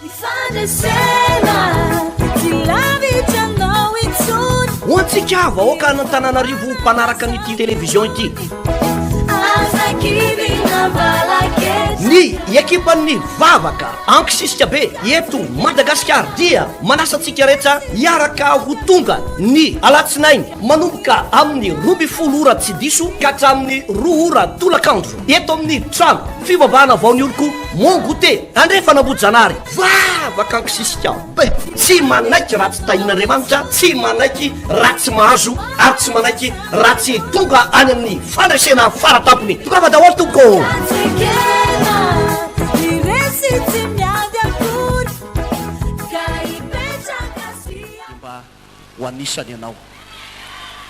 Ny fandresena tsy lavitra anao intsony. Ho antsika vahoaka an'Antananarivo mpanaraka an'ity télévision ity. Aza kivy na balaketsa. Ny ekipan'ny vavaka ankisisika be eto Madagasikara dia manasa antsika rehetra hiaraka ho tonga ny alatsinainy manomboka amin'ny 12 ora tsy diso ka hatramin'ny 2 ora tolakandro eto amin'ny trano fivavahana vao ny oloko Mongote andrefana Ambohijanahary. Vavaka ankisisika be. Tsy manaiky raha tsy tahian'Andriamanitra, tsy manaiky raha tsy mahazo ary tsy manaiky raha tsy tonga any amin'ny fandresena faratampony. Tongava daholo tompoko ô! Tsy ekena ny resy tsy miady akory ka hipetraka sy Dia mba ho anisany ianao.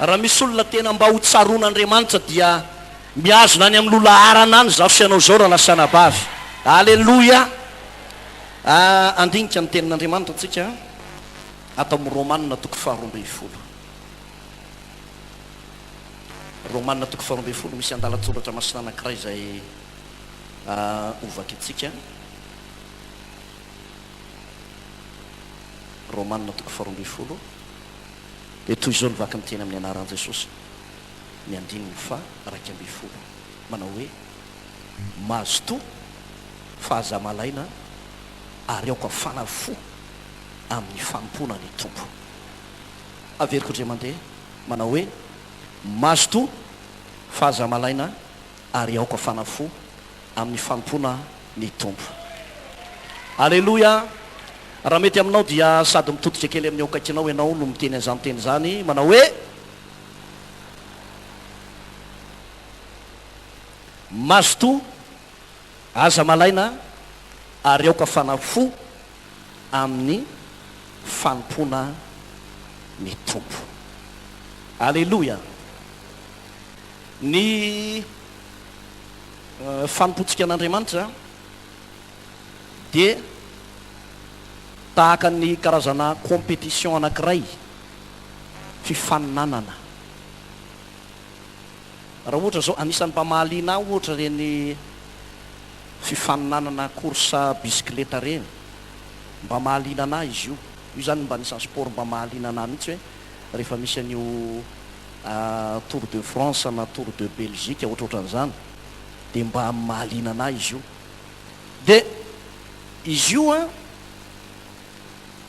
Raha misy olona tena mba ho tsaroan'Andriamanitra dia mihazona any amin'ny loha laharana any izaho sy ianao izao rahalahy sy anabavy. Aleloia! Handinika ny tenin'Andriamanitra antsika ato amin'ny Romana toko faharoa ambin'ny folo. Romana toko faharoa ambin'ny folo, misy andalan-tsoratra masina anankiray izay hovakintsika. Romana toko faharoa ambin'ny folo, dia toy izao ny vaky ny teny amin'ny anaran'i Jesosy, ny andininy faha-11, manao hoe, Mazotoa fa aza malaina ary aoka hafana fo amin'ny fanompoana ny Tompo. Averiko indray mandeha, manao hoe, Mazotoa fa aza malaina ary aoka hafana fo amin'ny fanompoana ny Tompo. Aleloia! Raha mety aminao dia sady mitodika kely amin'ny eo akaikinao ianao no miteny an'izany teny izany, manao hoe, Mazotoa, aza malaina ary aoka hafana fo amin'ny fanompoana ny Tompo. Aleloia! Ny fanompoantsika an'Andriamanitra dia tahaka ny karazana compétition anankiray, fifaninanana. Raha ohatra izao, anisan'ny mba mahaliana ahy ohatra ireny fifaninanana course bisikileta ireny, mba mahaliana an'ahy izy io. Io izany mba anisan'ny sport mba mahaliana an'ahy mihitsy hoe rehefa misy an'io Tour de France na Tour de Belgique ohatrohatran'izany dia mba mahaliana an'ahy izy io. Dia izy io an,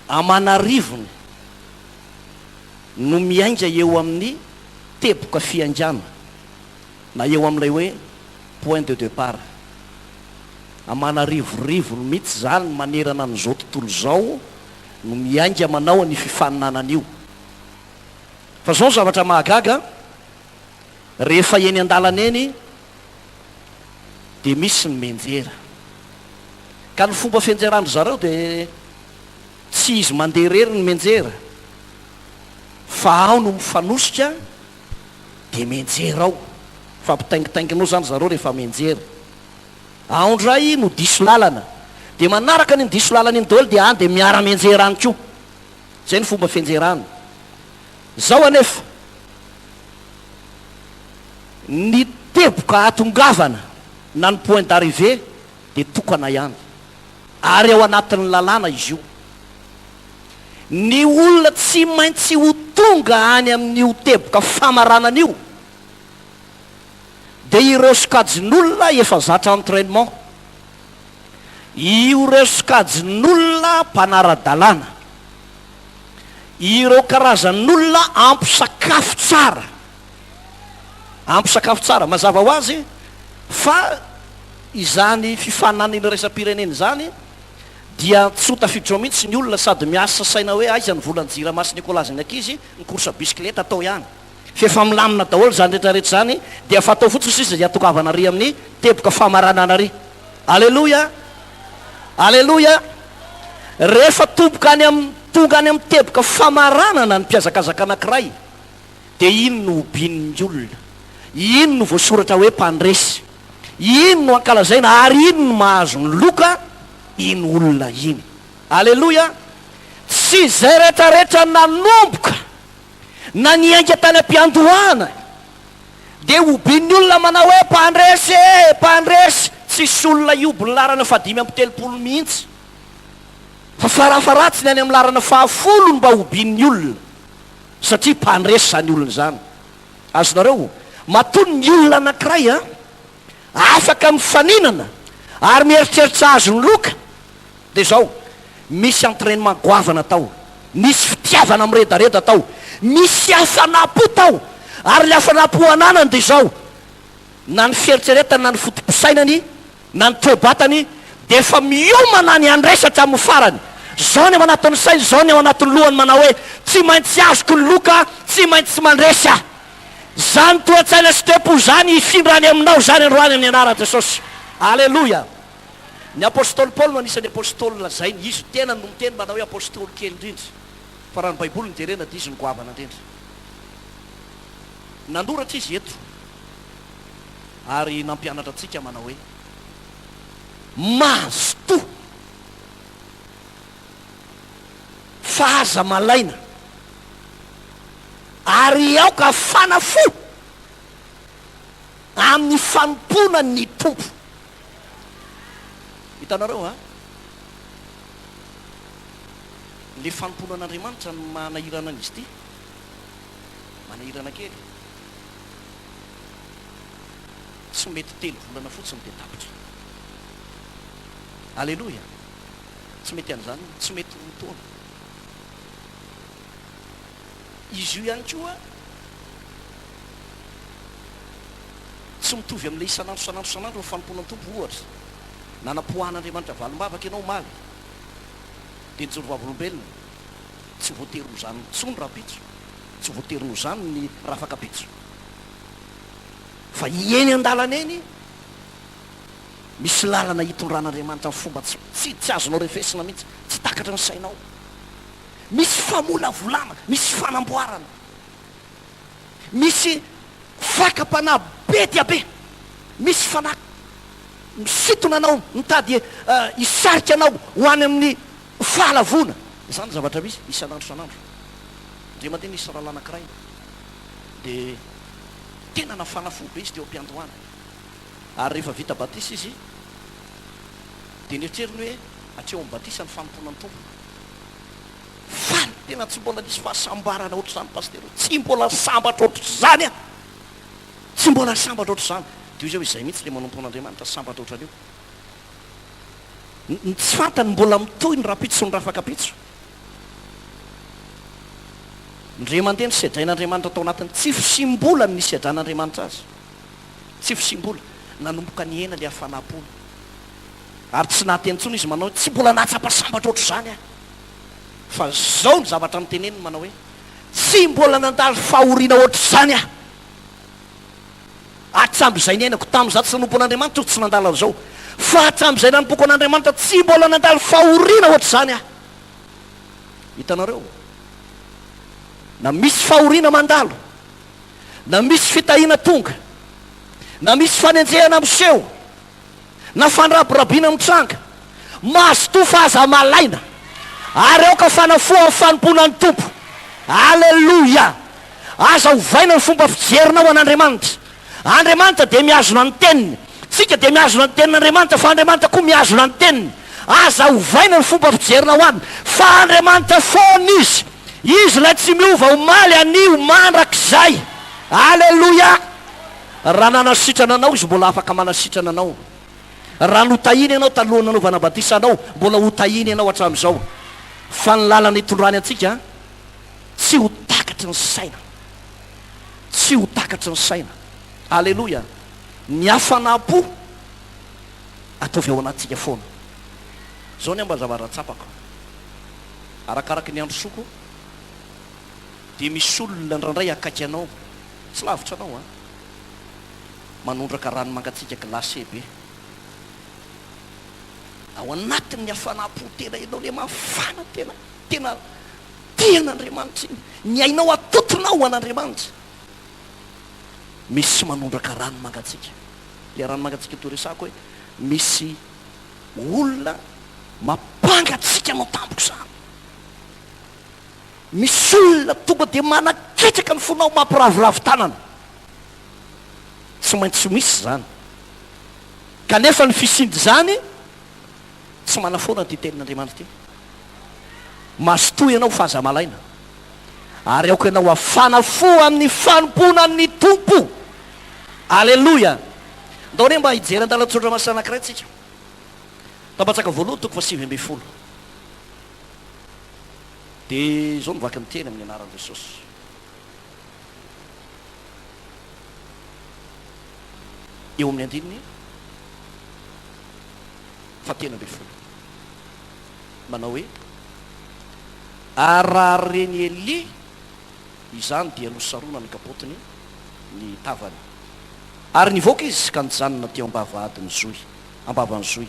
aman'arivony no miainga eo amin'ny teboka fiaingàna na eo amin'ilay hoe point de départ. Aman'arivorivony mihitsy izany manerana an'izao tontolo izao no miainga manao an'io fifaninanana io. Fa izao ny zavatra mahagaga, rehefa eny an-dalana eny dia misy ny mianjera. Ka ny fomba fianjeran-dry zareo dia tsy izy mandeha irery no mianjera fa ao no mifanosika dia mianjera ao. Mifampitaingitaingina ao izany zareo rehefa mianjera. Ao indray no diso lalana. Dia manaraka an'iny diso lalana iny daholo dia any dia miara-mianjera any koa. Izay ny fomba fianjerana. Izao anefa, ny teboka ahatongavana na ny point d'arrivée dia tokana ihany. Ary ao anatin'ny lalàna izy io. Ny olona tsy maintsy ho tonga any amin'io teboka famaranana io dia ireo sokajin'olona efa zatra entrainement. Ireo sokajin'olona mpanara-dalàna, ireo karazan'olona ampy sakafo tsara, ampy sakafo tsara, mazava ho azy fa izany fifaninanana iraisam-pirenena izany dia tsy ho tafiditra ao mihitsy ny olona sady miasa saina hoe aiza ny volan'ny jirama sy ny ekolazin'ny ankizy, ny course bisikileta atao ihany. F'efa milamina daholo izany rehetra rehetra izany dia fatao fotsiny sisa izay hatongavana ary amin'ny teboka famaranana ary. Aleloia! Aleloia! Rehefa tomboka any amin'ny tonga any amin'ny teboka famaranana ny mpihazakazaka anankiray dia iny no hobinin'ny olona, iny no voasoratra hoe mpandresy, iny no ankalazaina ary iny no mahazo ny loka iny olona iny. Aleloia! Tsy izay rehetra rehetra nanomboka na niainga tany am-piandohana dia hobian'ny olona manao hoe mpandresy e! mpandresy! Tsisy olona hihoby ny laharana fahadimy amby telopolo mihitsy. Fa farafaharatsiny any amin'ny laharana fahafolo no mba hobian'ny olona, satria mpandresy izany olona izany. Azonareo? Matoa ny olona anankiray an, afaka mifaninana ary mieritreritra hahazo ny loka, dia izao, misy entrainement goavana tao, nisy fitiavana miredareda tao, misy hafanam-po tao, ary ilay hafanam-po ananany dia izao, na ny fieritreretany na ny foto-pisainany na ny toe-batany dia efa miomana ny handresy hatramin'ny farany. Izao ny ao anatin'ny sainy, izao ny ao anatin'ny lohany manao hoe, tsy maintsy azoko ny loka, tsy maintsy mandresy aho. Izany toe-tsaina sy toe-po izany hifindra any aminao izany androany amin'ny anaran'i Jesosy. Aleloia! Ny apostoly Paoly no anisan'ny apostoly lazainy, izy tenany no miteny manao hoe apostoly kely indrindra, fa raha ny Baiboly no jerena dia izy no goavana indrindra. Nanoratra izy eto ary nampianatra antsika manao hoe, Mazotoa fa aza malaina, ary aoka hafana fo amin'ny fanompoana ny Tompo. Hitanareo an? Ilay fanompoana an'Andriamanitra no manahirana an'izy ity. Manahirana kely. Tsy mety telo volana fotsiny dia tapitra. Aleloia! Tsy mety an'izany io, tsy mety roa taona. Izy io ihany koa tsy mitovy amin'ilay isan'andro isan'andro isan'andro ny fanompoana ny Tompo. Ohatra, nanapoahan'Andriamanitra valim-bavaka ianao omaly, dia nijoro vavolombelona. Tsy voatery ho izany intsony rahampitso, tsy voatery ho izany ny rafakapitso. Fa eny an-dalana eny, misy lalana hitondran'Andriamanitra amin'ny fomba tsy tsy tsy azonao refesina mihitsy, tsy takatry ny sainao. Misy famolavolana, misy fanamboarana, misy fakam-panahy be dia be, misy fanahy misintona anao, mitady hisarika anao ho any amin'ny fahalavoana. Izany ny zavatra misy isan'andro isan'andro. Indray mandeha nisy rahalahy anankiray dia tena nafana fo be izy teo am-piandohana. Ary rehefa vita batisa izy dia neritreritiny hoe hatreo amin'ny batisa ny fanompoana ny Tompo. Faly tena tsy mbola nisy fahasambarana ohatr'izany Pasitera ô! Tsy mbola sambatra ohatr'izany aho! Tsy mbola sambatra ohatr'izany. Dia hoy izy hoe izay mihitsy ilay manompo an'Andriamanitra sambatra ohatran'io. Ny tsy fantany mbola mitohy ny rahampitso sy ny rafakapitso. Indray mandeha nosedrain'Andriamanitra tao anatin'ny tsy fisiam-bola ny nisedran'Andriamanitra azy. Tsy fisiam-bola. Nanomboka nihena ilay hafanam-pony. Ary tsy nahateny intsony izy manao hoe, tsy mbola nahatsapa sambatra ohatr'izany aho. Fa izao ny zavatra noteneniny manao hoe, tsy mbola nandalo fahoriana ohatr'izany aho. Hatramin'izay niainako, tamin'izaho tsy nanompo an'Andriamanitra aho tsy nandalo an'izao. Fa hatramin'izay nanompoako an'Andriamanitra, tsy mbola nandalo fahoriana ohatr'izany aho. Hitanareo? Na misy fahoriana mandalo, na misy fitahiana tonga, na misy fanenjehana miseho, na fandrabirabiana mitranga, mazotoa fa aza malaina, ary aoka fanafoha amin'ny fanompoana ny Tompo. Aleloia! Aza ovaina ny fomba fijerinao an'Andriamanitra. Andriamanitra dia mihazona ny Teniny. Tsika dia mihazona ny Tenin'Andriamanitra, fa Andriamanitra koa mihazona ny Teniny. Aza ovaina ny fomba fijerinao Aminy, fa Andriamanitra foana Izy. Izy ilay tsy miova omaly, anio, mandrakizay. Aleloia! Raha nanasitrana anao Izy, mbola afaka manasitrana anao. Raha notahiny ianao talohan'ny nanaovana batisa anao, mbola hotahiny ianao hatramin'izao. Fa ny lalana itondrany antsika tsy ho takatry ny saina. Tsy ho takatry ny saina. Aleloia! Ny hafanam-po ataovy ao anatintsika foana. Izao ny mba zavatra tsapako. Arakaraky ny androsoko dia misy olona indraindray akaiky anao, tsy lavitra anao an, manondraka rano mangatsiaka glacé be. Ao anatin'ny hafanam-po tena ianao le mafana tena, tena tia an'Andriamanitra iny. Ny ainao atotonao ho an'Andriamanitra. Misy manondraka rano mangatsiaka. Ilay rano mangatsiaka toa resahako hoe misy olona mampangatsiaka anao tampoka izany. Misy olona tonga dia manaketraka ny fonao mampiraviravy tanana. Tsy maintsy misy izany. Kanefa ny fisian'izany tsy manafoana ity tenin'Andriamanitra ity. Mazotoa ianao fa aza malaina. Ary aoka ianao hafana fo amin'ny fanompoana ny Tompo. Aleloia! Ndao anie mba hijery andalan-tsoratra masina anankiray tsika. Tapatsaka voalohany toko faha-19. Dia izao no vaky ny teny amin'ny anaran'i Jesosy. Eo amin'ny andininy faha-13. Manao hoe, Ary raha ren'i Elia izany dia nosaronany ny kapotiny ny tavany. Ary nivoaka izy ka nijanona teo am-bavahadin'ny zohy, am-bavan'ny zohy.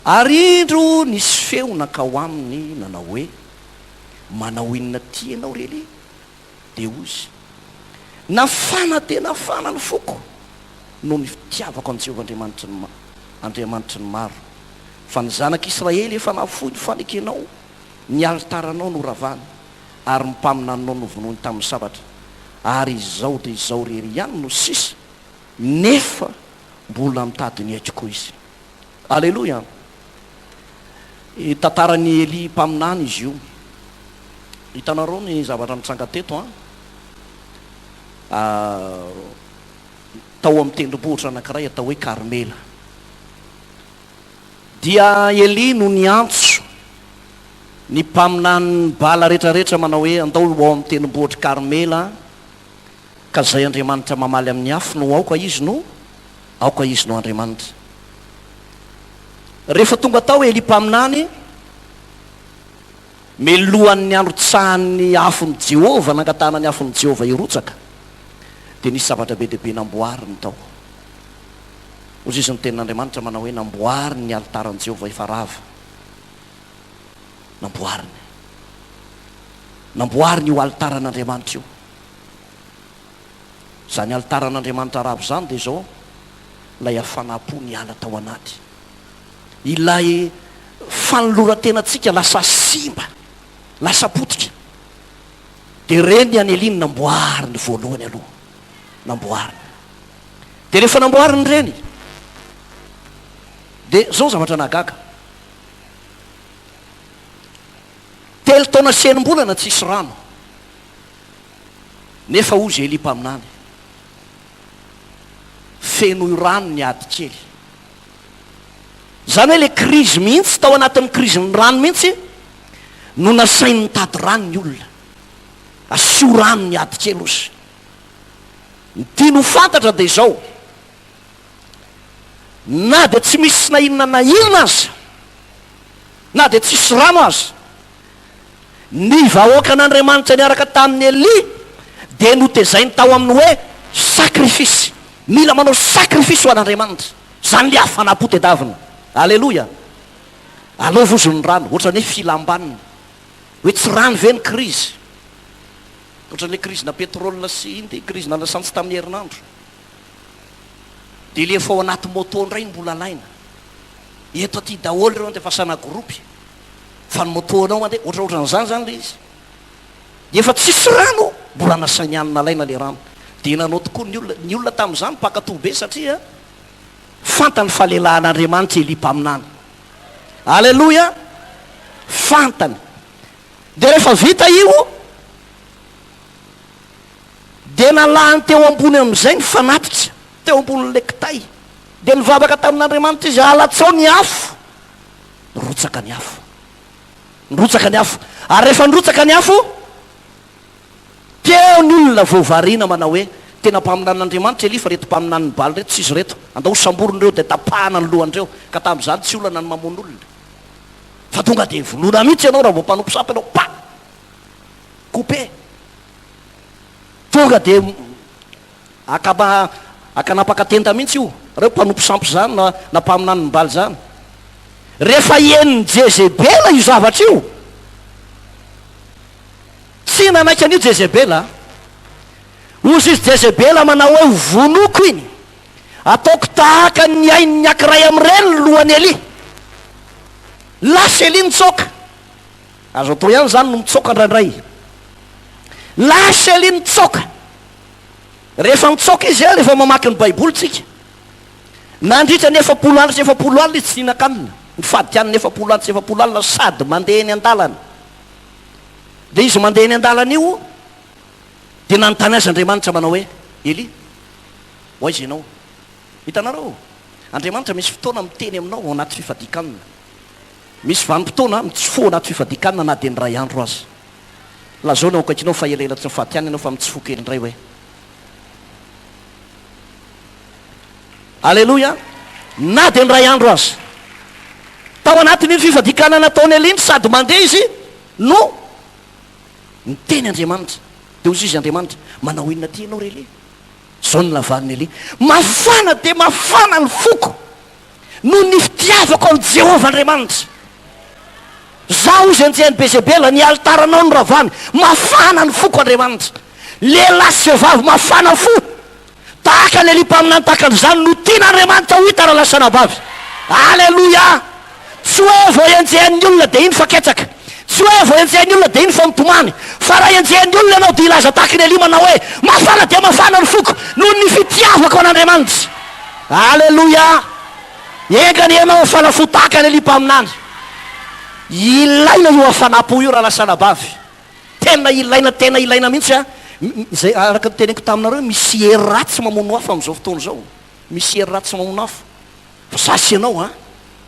Ary indro nisy feo nankao aminy nanao hoe, Manao inona aty ianao, ry Elia? Dia hoy izy, Nafana dia nafana ny foko noho ny fitiavako an'i Jehovah Andriamanitry ny Andriamanitry ny maro, fa ny zanak'Israely efa nahafoy ny fanekenao, ny alitaranao noravany, ary ny mpaminaninao novonoiny tamin'ny sabatra, ary izao dia izao irery ihany no sisa, nefa mbola mitady ny aiko koa izy. Aleloia! Tantaran'i Elia mpaminany izy io. Hitanareo ny zavatra nitranga teto an? Tao amin'ny tendrombohitra anankiray atao hoe Karmela. Dia Elia no niantso ny mpaminanin'i Bala rehetrarehetra manao hoe andao ho ao amin'ny tendrombohitr'i Karmela ka izay Andriamanitra mamaly amin'ny afo no aoka izy no aoka izy no Andriamanitra. Rehefa tonga tao Elia mpaminany, melohan'ny handrotsahan'ny afon'i Jehovah, nangatahana ny afon'i Jehovah hirotsaka, dia nisy zavatra be dia be namboariny tao. Hoy izy ny tenin'Andriamanitra manao hoe namboariny ny alitaran'i Jehovah efa rava. Namboariny. Namboariny io alitaran'Andriamanitra io. Izany alitaran'Andriamanitra rava izany dia izao, ilay hafanam-po niala tao anaty. Ilay fanoloran-tenantsika lasa simba, lasa potika. Dia ireny ny an'i Elia no namboariny voalohany aloha. Namboariny. Dia rehefa namboariny ireny, dia izao ny zavatra nahagaga. Telo taona sy enim-bolana tsisy rano. Nefa hozy Elia mpaminany, Fenoy rano ny ady kely. Izany hoe ilay krizy mihitsy, tao anatin'ny krizin'ny rano mihitsy no nasainy nitady rano ny olona. Asio rano ny ady kely hozy. Ny tiany ho fantatra dia izao, na dia tsy misy na inona na inona aza, na dia tsisy rano aza, Ny vahoakan'Andriamanitra niaraka tamin'i Elia dia notezainy tao amin'ny hoe sacrifice. Mila manao sacrifice ho an'Andriamanitra. Izany ilay hafanam-po tedavina. Aleloia! Aleo vozon'ny rano, ohatran'ny hoe filam-banona. Hoe tsy rano ve ny krizy? Ohatran'ilay krizina pétrole sy inona ity, krizina lasantsy tamin'ny herinandro. Dia ilay efa ao anaty moto indray no mbola alaina. Eto aty daholo ireo andefasana groupe. Fa ny moto anao mandeha ohatraohatran'izany zany le izy. Efa tsisy rano, mbola nasainy ihany nalaina le rano. Dia nanao tokoa ny olona, ny olona tamin'izany mpankatò be satria fantany fa lehilahin'Andriamanitra Elia mpaminany. Aleloia! Fantany. Dia rehefa vita io, dia nalahany teo ambony amin'izay ny fanatitra, teo ambonin'ilay kitay. Dia nivavaka tamin'Andriamanitra izy, alatsao ny afo. Nirotsaka ny afo. Nirotsaka ny afo. Ary rehefa nirotsaka ny afo, teo ny olona vao variana manao hoe, Tena mpaminanin'Andriamanitra Elia fa ireto mpaminanin'i Bala ireto tsy izy ireto. Andao hosamborina ireo dia tapahana ny lohan'ireo. Ka tamin'izany tsy olana ny mamono olona. Fa tonga dia vonoina mihitsy ianao raha vao mpanompo sampy ianao. Pa! Couper. Tonga dia Akaba akanapaka tenda mihitsy io, reo mpanompo sampy zany na na mpaminanin'i Bala zany. Rehefa henon'i Jezebela io zavatra io, tsy nanaiky an'io Jezebela. Hozy izy Jezebela manao hoe ho vonoiko iny, ataoko tahaka ny ain'ny ankiray amin'ireny ny lohan'i Elia. Lasa Elia nitsoaka. Azo atao ihany izany no mitsoaka indraindray. Lasa Elia nitsoaka. Rehefa mitsoaka izy, rehefa mamaky ny Baiboly tsika, nandritra ny 40 andro sy 40 alina izy tsy nihinan-kanina, nifady hanina 40 andro sy 40 alina sady mandeha eny an-dalana. Dia izy mandeha eny an-dalana io, dia nanontany azy Andriamanitra manao hoe, Elia, ho aiza ianao? Hitanareo, Andriamanitra misy fotoana miteny aminao ao anaty fifadian-kanina. Misy vanim-potoana mitsofoha ao anaty fifadian-kanina na dia ny iray andro aza. Lazao ny ao akaikinao fa elaela tsy mifaty ihany ianao fa mitsofoha kely indray hoe. Aleloia! Na dia indray andro aza. Tao anatin'iny fifadian-kanina nataon'i Elia iny sady mandeha izy no niteny Andriamanitra. Dia hoy izy Andriamanitra, manao inona aty ianao ry Elia? Izao no navalin'i Elia, Mafana dia mafana ny foko noho ny fitiavako an'i Jehovah Andriamanitra. Izaho, hoy izy, enjehin'i Bezebela, ny alitaranao no ravany. Mafana ny foko, Andriamanitra. Lehilahy sy vehivavy mafana fo, tahaka an'i Elia mpaminany tahaka an'izany no tian'Andriamanitra ho hita, rahalahy sy anabavy. Aleloia! Tsy hoe vao enjehin'ny olona dia iny fa ketraka. Tsy hoe vao enjehin'ny olona dia iny fa mitomany. Fa raha enjehin'ny olona ianao dia hilaza tahaka an'i Elia manao hoe, Mafana dia mafana ny foko noho ny fitiavako an'Andriamanitra. Aleloia! Enga anie ianao hafana fo tahaka an'i Elia mpaminany. Ilaina io hafanam-po io rahalahy sy anabavy. Tena ilaina, tena ilaina mihitsy an! Izay araka ny teneniko taminareo, misy hery ratsy mamono afo amin'izao fotoana izao. Misy hery ratsy mamono afo. Fa za sy ianao an,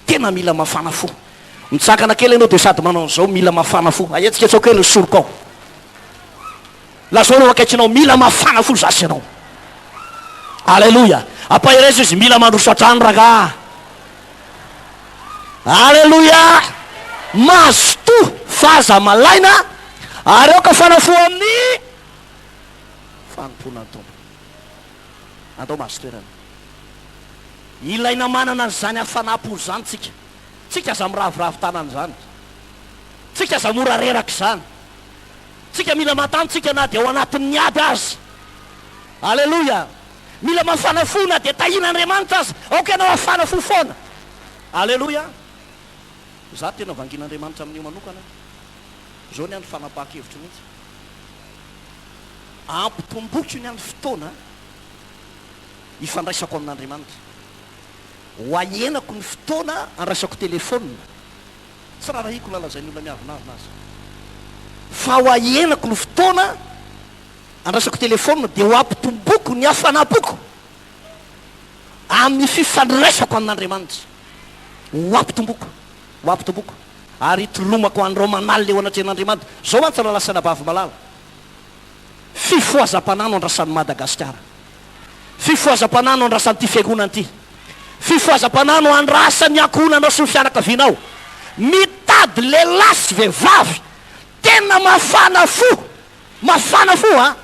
tena mila mafana fo. Mitsangana kely ianao dia sady manao an'izao, mila mafana fo. Ahetsiketsao kely ny sorokao. Lazao ireo akaikinao, mila mafana fo za sy ianao. Aleloia. Ampaherezo izy, mila mandroso hatrany rangaha. Aleloia. Mazotoa fa aza malaina ary aoka hafana fo amin'ny fanompoana ny Tompo. Andao mahazo toerana. Ilaina manana an'izany hafanam-po izany tsika. Tsika aza miraviravy tanana izany. Tsika aza mora reraka izany. Tsika mila matany tsika na dia ao anatin'ny ady aza. Aleloia. Mila mafana fo na dia tahian'Andriamanitra aza. Aoka ianao hafana fo foana. Aleloia. Za tena vangin'Andriamanitra amin'io manokana. Zao ny ahy ny fanapahan-kevitro mihitsy. Ampitomboiko ny ahy ny fotoana ifandraisako amin'Andriamanitra. Ho ahenako ny fotoana andraisako telefaonina. Tsy rarahiko na lazain'ny olona miavonavona aza. Fa ho ahenako ny fotoana andraisako telefaonina dia ho ampitomboko ny hafanam-poko amin'ny fifandraisako amin'Andriamanitra. Ho ampitomboko. Ho ampitomboko. Ary hitolomako andro aman'alina eo anatrehan'Andriamanitra. Izao mantsy rahalahy sy anabavy malala. Fifohazam-panahy no andrasan'i Madagasikara. Fifohazam-panahy no andrasan'ity fiangonana ity. Fifohazam-panahy no andrasan'ny ankohonanao sy ny fianakavianao. Mitady lehilahy sy vehivavy tena mafana fo, mafana fo an!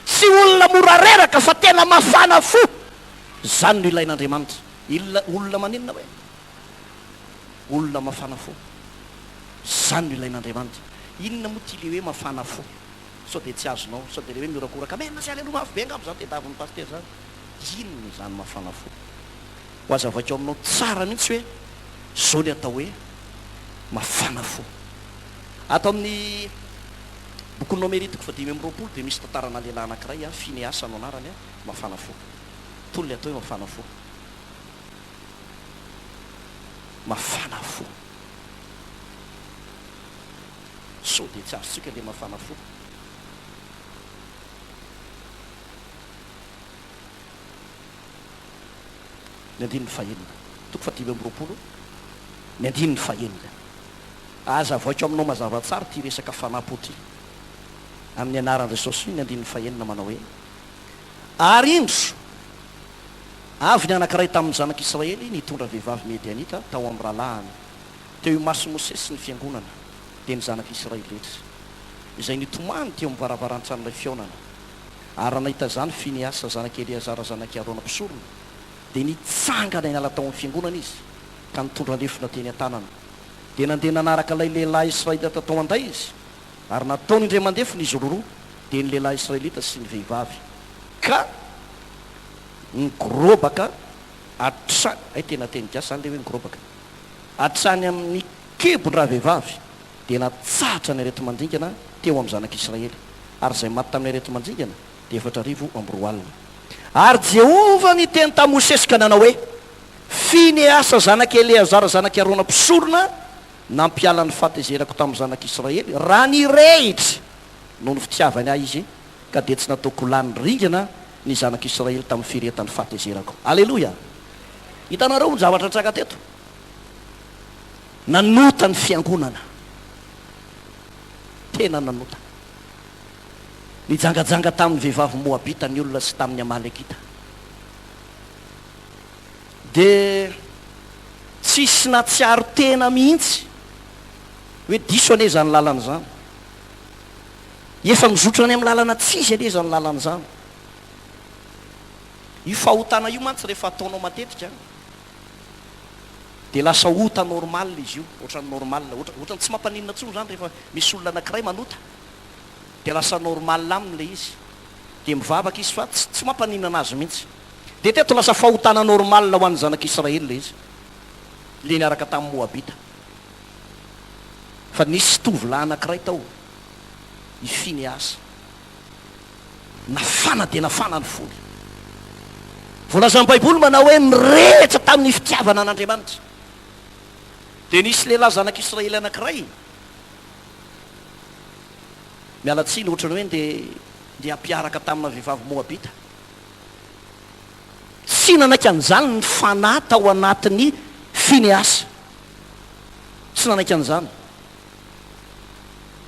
Tsy olona mora reraka fa tena mafana fo. Izany no ilain'Andriamanitra. Ilona, olona maninona hoe? Olona mafana fo. Izany no ilain'Andriamanitra. Inona moa ity le hoe mafana fo? Sao dia tsy azonao, sao dia le hoe mihorakoraka amen sy aleloha mafy be angamba izany tediavin'ny pasitera izany. Inona izany mafana fo? Ho azavaiko aminao tsara mihitsy hoe izao ny atao hoe mafana fo. Ato amin'ny bokin'ny Nomery toko fahadimy amby 20 dia misy tantarana lehilahy anankiray, Fineasa no anarany, mafana fo. Itony ilay atao hoe mafana fo. Mafana fo. Sao dia tsy azontsika ilay mafana fo. Ny andininy fahenina. Toko fahadimy amby 20, ny andininy fahenina. Azavaiko aminao mazava tsara ity resaka fanahy-po ity. Amin'ny anaran'i Jesosy, ny andininy fahenina manao hoe, Ary indro, avy ny anankiray tamin'ny zanak'Israely nitondra vehivavy Midianita tao amin'ny rahalahiny, teo imason'i Mosesy sy ny fiangonana, dia ny zanak'Israely rehetra, izay nitomany teo amin'ny varavaran-tranolay fihaonana. Ary raha nahita izany Fineasa zanak'i Eleazara zanak'i Arona mpisorona, dia nitsangana niala tao amin'ny fiangonana izy, ka nitondra lefona teny an-tanany. Dia nandeha nanaraka ilay lehilahy Israelita tao an-day izy, ary nataony indray mandefona izy roroa, dia ny lehilahy Israelita sy ny vehivavy, ka nigorobaka hatrany, hay tena teny gasy izany ilay hoe nigorobaka, hatrany amin'ny kibon-dravehivavy, dia natsahatra ny areti-mandringana teo amin'ny zanak'Israely, ary izay maty tamin'ny areti-mandringana dia 240. Ary Jehovah niteny tamin'i Mosesy ka nanao hoe, Finehasa zanak'i Eleazara zanak'i Arona mpisorona. Nampiala ny fahatezerako tamin'ny zanak'Israely, raha nirehitra noho ny fitiavany ahy izy, ka dia tsy nataoko lany ringana ny zanak'Israely tamin'ny firehetan'ny fahatezerako. Aleloia! Hitanareo ny zavatra nitranga teto? Nanota ny fiangonana. Tena nanota. Nijangajanga tamin'ny vehivavy Moabita ny olona sy tamin'ny Amalekita. Dia tsisy nahatsiaro tena mihitsy hoe diso anie izany lalana izany. Efa mizotra any amin'ny lalana tsy izy anie izany lalana izany. Io fahotana io mantsy rehefa ataonao matetika dia lasa ota normal izy io, ohatran'ny normal, ohatran'ny tsy mampaninona intsony izany rehefa misy olona anankiray manota dia lasa normal aminy ilay izy, dia mivavaka izy fa tsy mampaninona anazy mihitsy. Dia teto lasa fahotana normal ho an'ny zanak'Israely ilay izy, ilay niaraka tamin'ny Moabita. Fa nisy tovolahy anankiray tao, i Finehasa. Nafana dia nafana ny fony. Voalazan'ny Baiboly manao hoe nirehitra tamin'ny fitiavana an'Andriamanitra. Dia nisy lehilahy zanak'Israely anankiray, miala tsiny, ohatran'ny hoe ndeha ndeha hampiaraka tamina vehivavy Moabita. Tsy nanaiky an'izany ny fanahy tao anatin'i Finehasa. Tsy nanaiky an'izany.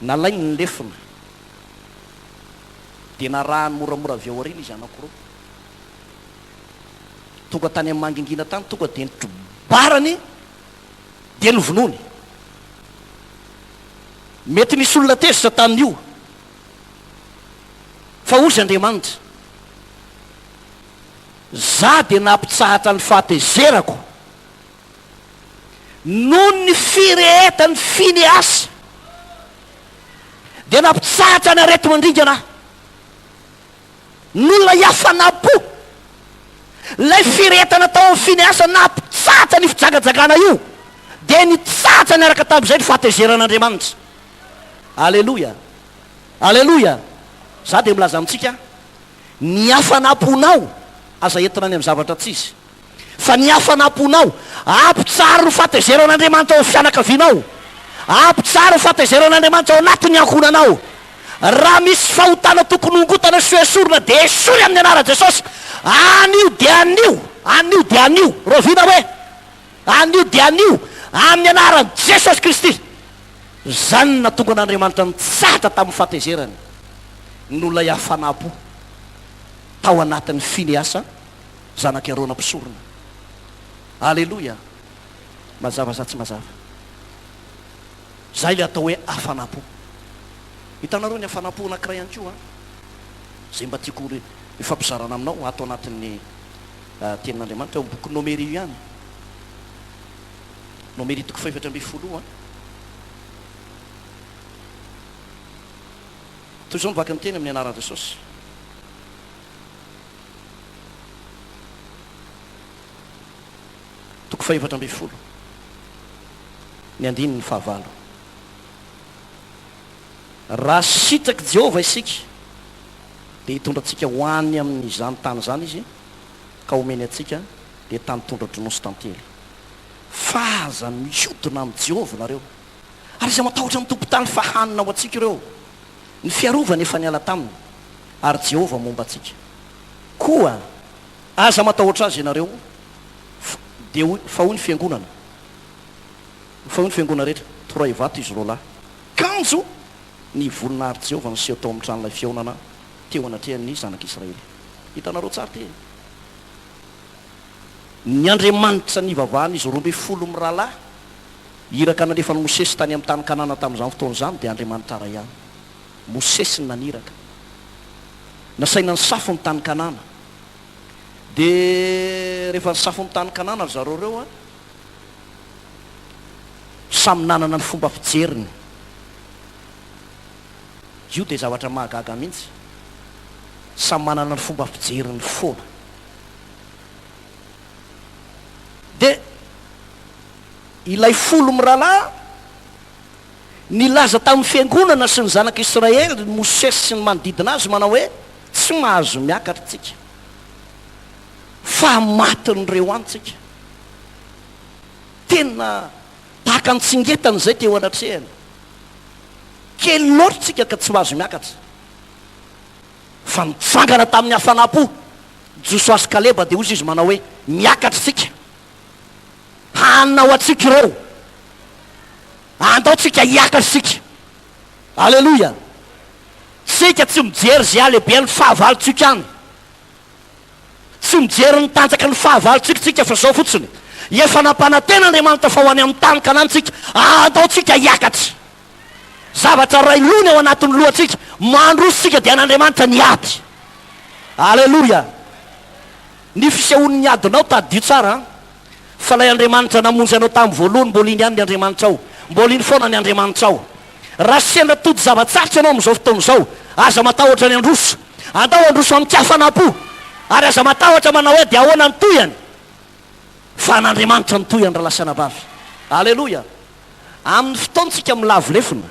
Nalainy ny lefona. Dia narahany moramora avy ao aoriana izy anankiroa. Tonga tany amin'ny mangingina tany, tonga dia nitrobarany, dia novonoiny. Mety nisy olona tezitra tamin'io. Fa hozy Andriamanitra, Za dia nampitsahatra ny fahatezerako noho ny firehetan'i Finehasa, dia nampitsahatra ny areti-mandringana aho, noho ilay hafanam-po, ilay firehetana tao amin'i Finehasa nampitsahatra an'io fijangajangana io, dia nitsahatra niaraka tamin'izay ny fahatezeran'Andriamanitra. Aleloia! Aleloia! Za dia milaza amintsika, ny hafanam-ponao aza entina any amin'ny zavatra tsy izy, fa ny hafanam-ponao ampitsaharo ny fahatezeran'Andriamanitra ao amin'ny fianakavianao, ampitsaharo ny fahatezeran'Andriamanitra ao anatin'ny ankohonanao. Raha misy fahotana tokony hongotana sy hoesorina dia esory amin'ny anaran'i Jesosy, anio dia anio, anio dia anio, rahoviana hoe? Anio dia anio, amin'ny anaran'i Jesosy Kristy. Izany no nahatonga an'Andriamanitra nitsahatra tamin'ny fahatezerany noho ilay hafanam-po tao anatin'i Finehasa, zanak'i Arona mpisorona. Aleloia! Mazava sa tsy mazava? Izay ilay atao hoe hafanam-po. Hitanareo ny hafanam-po anankiray ihany koa, izay mba tiako hifampizarana aminao ato anatin'ny Tenin'Andriamanitra, ao amin'ny bokin'i Nomery io ihany. Nomery toko fahefatra ambin'ny folo an. Toy izao ny vaky ny teny amin'ny anaran'i Jesosy. Toko fahefatra ambin'ny folo, ny andininy fahavalo. Raha sitrak'i Jehovah isika, dia hitondra antsika ho any amin'izany tany izany Izy, ka homeny antsika, dia tany tondra-dronono sy tantely. Fa aza mihodina amin'i Jehovah nareo, ary aza matahotra ny tompon-tany fa hanina ho antsika ireo. Ny fiarovany efa niala taminy, ary Jehovah momba antsika. Koa aza matahotra azy ianareo, fa dia hoy, fa hoy ny fiangonana, fa hoy ny fiangonana rehetra, Torahy vato izy roalahy. Kanjo ny voninahitr'i Jehovah niseho tao amin'ny tranolay fihaonana teo anatrehan'ny zanak'Israely. Hitanareo tsara ity e! Ny Andriamanitra nivavahan'izy 12 mirahalahy, iraka nalefan'i Mosesy tany amin'ny tany Kanana tamin'izany fotoana izany dia Andriamanitra iray ihany. Mosesy no naniraka. Nasaina nisafo ny tany Kanana. Dia rehefa nisafo ny tany Kanana ry zareo ireo, samy nanana ny fomba fijeriny. Io dia zavatra mahagaga mihitsy. Samy manana ny fomba fijeriny foana. Dia ilay folo mirahalahy nilaza tamin'ny fiangonana sy ny zanak'Israely, Mosesy sy ny manodidina azy, manao hoe, Tsy mahazo miakatra tsika, fa matin'ireo any tsika. Tena tahaka. Tahaka ny tsingetana izay teo anatrehany. Kely loatra isika ka tsy mahazo miakatra. Fa nitsangana tamin'ny hafanam-po Josoa sy Kaleba dia hozy izy manao hoe, Miakatra isika. Hanao antsika ireo. Andao tsika hiakatra isika. Aleloia. Tsika tsy mijery izay halehiben'ny fahavalontsika any. Tsy mijery ny tanjaky ny fahavalontsika tsika fa izao fotsiny. Efa nampanantena Andriamanitra fa ho any amin'ny tany Kanana tsika. Andao tsika hiakatra. Zavatra iray loha ny ao anatin'ny lohantsika. Mandroso tsika dia an'Andriamanitra ny ady. Aleloia. Ny fisehoan'ny adinao tadidio tsara an. Fa ilay Andriamanitra namonjy anao tamin'ny voalohany mbola iny ihany ny Andriamanitrao. Mbola iny foana ny Andriamanitrao. Raha sendra tojo zava-tsarotra ianao amin'izao fotoana izao, aza matahotra ny handroso. Andao handroso amin-kafanam-po. Ary aza matahotra manao hoe dia ahoana ny tohiny. Fa an'Andriamanitra ny tohiny rahalahy sy anabavy. Aleloia. Amin'ny fotoantsika milavo lefona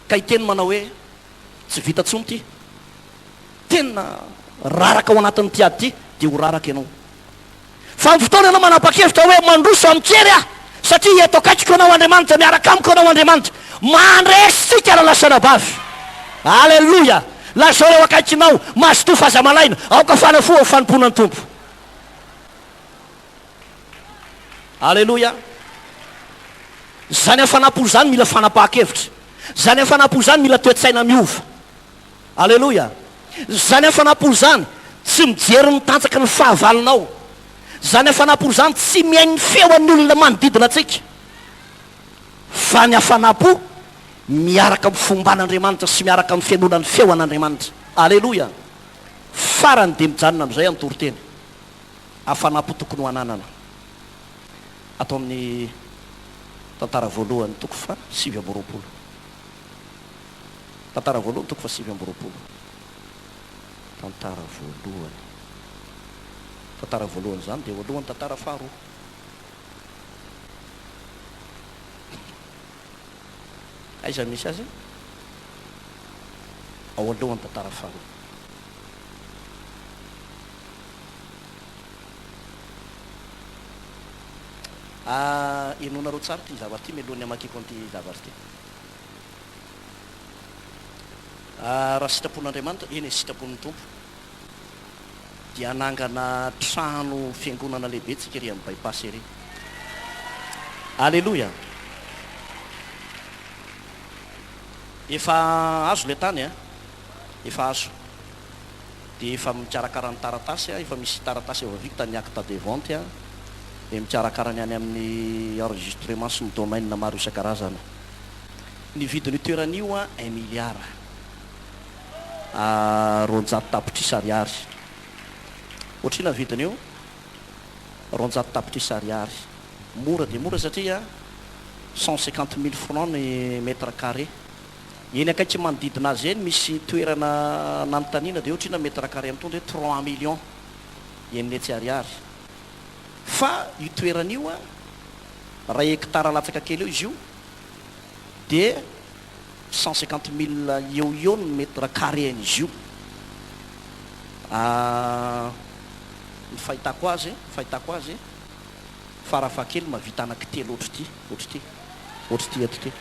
ka hiteny manao hoe tsy vita intsony ity. Tena raraka ao anatin'ity ady ity dia ho raraka ianao. Fa amin'ny fotoana ianao manapa-kevitra hoe mandroso amin-kery aho satria eto akaikiko ianao Andriamanitra, miaraka amiko ianao Andriamanitra. Mandresy tsika rahalahy sy anabavy. Aleloia! Lazao eo akaikinao, mazotoa fa aza malaina, aoka fana fo ao fanompoana ny Tompo. Aleloia! Izany hafanam-po izany mila fanapahan-kevitra. Izany hafanam-po izany mila toe-tsaina miova. Aleloia! Izany hafanam-po izany tsy mijery ny tanjaky ny fahavalonao. Izany hafanam-po izany tsy mihaino ny feon'ny olona manodidina antsika. Fa ny hafanam-po miaraka amin'ny fomban'Andriamanitra sy miaraka amin'ny fihainoana ny feo an'Andriamanitra. Aleloia! Farany dia mijanona amin'izay aho ny toriteny. Hafanam-po tokony ho ananana. Ato amin'ny tantara voalohany toko faha 29. Tantara voalohany toko faha 29. Tantara voalohany. Tantara voalohany izany dia eo alohan'ny tantara faharoa. Aiza no misy azy? Ao alohan'ny tantara faharoa. Ah, henoinareo tsara ity zavatra ity mialohan'ny hamakiako an'ity zavatra ity. Ah, raha sitrapon'Andriamanitra, eny e, sitrapon'ny Tompo, dia hanangana trano fiangonana lehibe tsika ery amin'ny By-pass ery. Aleloia! Efa azo ilay tany a, efa azo. Dia efa mikarakara ny taratasy a, efa misy taratasy efa vita ny acte de vente a, dia mikarakara ny any amin'ny enregistrement sy ny domaine maro isan-karazany. Ny vidin'io toerana io an, un milliard 200 tapitrisa ariary. Ohatr'inona ny vidin'io? 200 tapitrisa ariary. Mora dia mora satria 150 mille francs ny mètre carré. Eny akaiky manodidina azy eny misy toerana nanontaniana dia ohatr'inona mètre carré amin'itony dia trois millions, 600 ariary. Fa io toerana io an, iray hectare latsaka kely eo izy io, dia 150 mille eo ho eo ny mètre carré an'izy io. Ny fahitako azy, ny fahitako azy, farafahakeliny mahavita anankitelo ohatr'ity, ohatr'ity, ohatr'ity eto ity.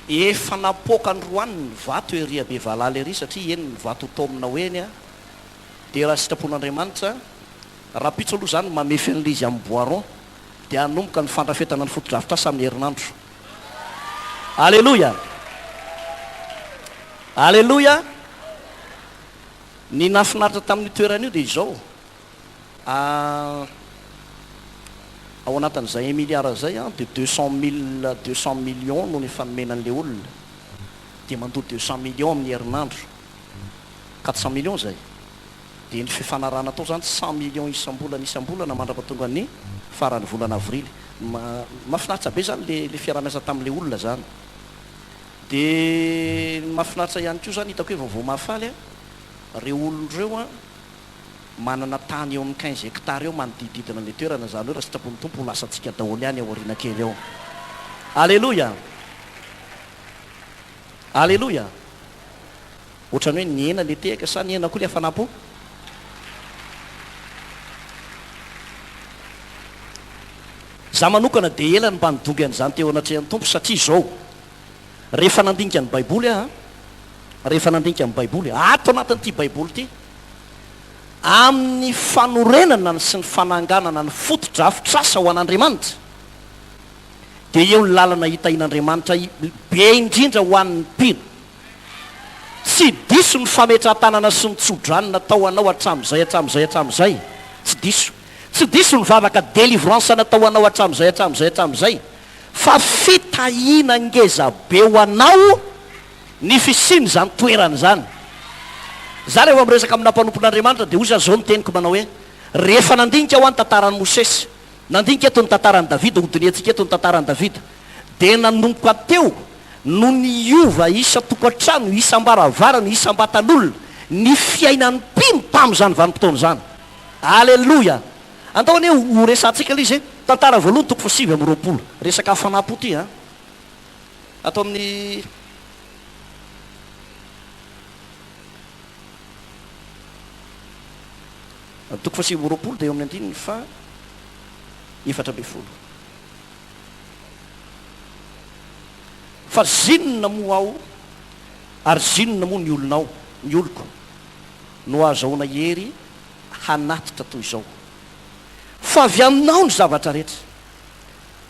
Efa napoaka androany ny vato ery a Bevalala ery satria eny ny vato ho taomina ho eny a, dia raha sitrapon'Andriamanitra, Rahampitso aloha izany mamefy an'ilay izy amin'ny bois rond dia hanomboka ny fandrafetana ny fotodrafitrasa amin'ny herinandro. Aleloia! Aleloia! Ny nahafinaritra tamin'io toerana io dia izao, ao anatin'izay un milliard izay dia 200 mille, 200 millions no efa nomena an'ilay olona, dia mandoa 200 millions amin'ny herinandro, 400 millions izay. Dia ny fifanarahana atao izany 100 millions isam-bolana isam-bolana mandrapatonga ny faran'ny volana avrily. Mahafinaritra be izany le le fiaraha-miasa tamin'ilay olona izany. Dia ny mahafinaritra ihany koa izany hitako hoe vaovao mahafaly an, ireo olona ireo an manana tany eo amin'ny 15 hectares eo manodidididina an'ilay toerana, izany hoe raha sitrapon'ny Tompo ho lasantsika daholo ihany ao aoriana kely ao. Aleloia! Aleloia! Ohatran'ny hoe nihena le tehaka sa nihena koa le hafanam-po? Za manokana dia ela no mba nidongy an'izany teo anatrehan'ny Tompo satria izao, rehefa nandinika ny Baiboly aho, rehefa nandinika ny Baiboly, ato anatin'ity Baiboly ity, amin'ny fanorenana sy ny fananganana ny fotodrafitrasa ho an'Andriamanitra, dia eo ny lalana hitahian'Andriamanitra be indrindra ho an'ny mpino. Tsy diso ny fametrahan-tanana sy ny tso-drano natao anao hatramin'izay hatramin'izay hatramin'izay. Tsy diso. Tsy diso ny vavaka délivrance natao anao hatramin'izay hatramin'izay hatramin'izay. Fa fitahiana ngeza be ho anao ny fisian'izany toerana izany. Za rehefa miresaka amina mpanompon'Andriamanitra dia hoy aho zao ny teniko manao hoe, rehefa nandinika aho ny tantaran'i Mosesy, nandinika eto ny tantaran'i Davida, hodinihantsika eto ny tantaran'i Davida, dia nanomboka teo no niova isan-tokantrano, isam-baravarana, isam-batan'olona ny fiainan'ny mpino tamin'izany vanim-potoana izany. Aleloia! Andao anie ho resahantsika ilay izy e! Tantara voalohany toko faha 29. Resaka hafanam-po ity an! Ato amin'ny. Toko faha 29 dia eo amin'ny andininy faha 14. Fa zinona moa aho ary zinona moa ny olonao, ny oloko, no ahazahoana hery hanatitra toy izao? Fa avy aminao ny zavatra rehetra,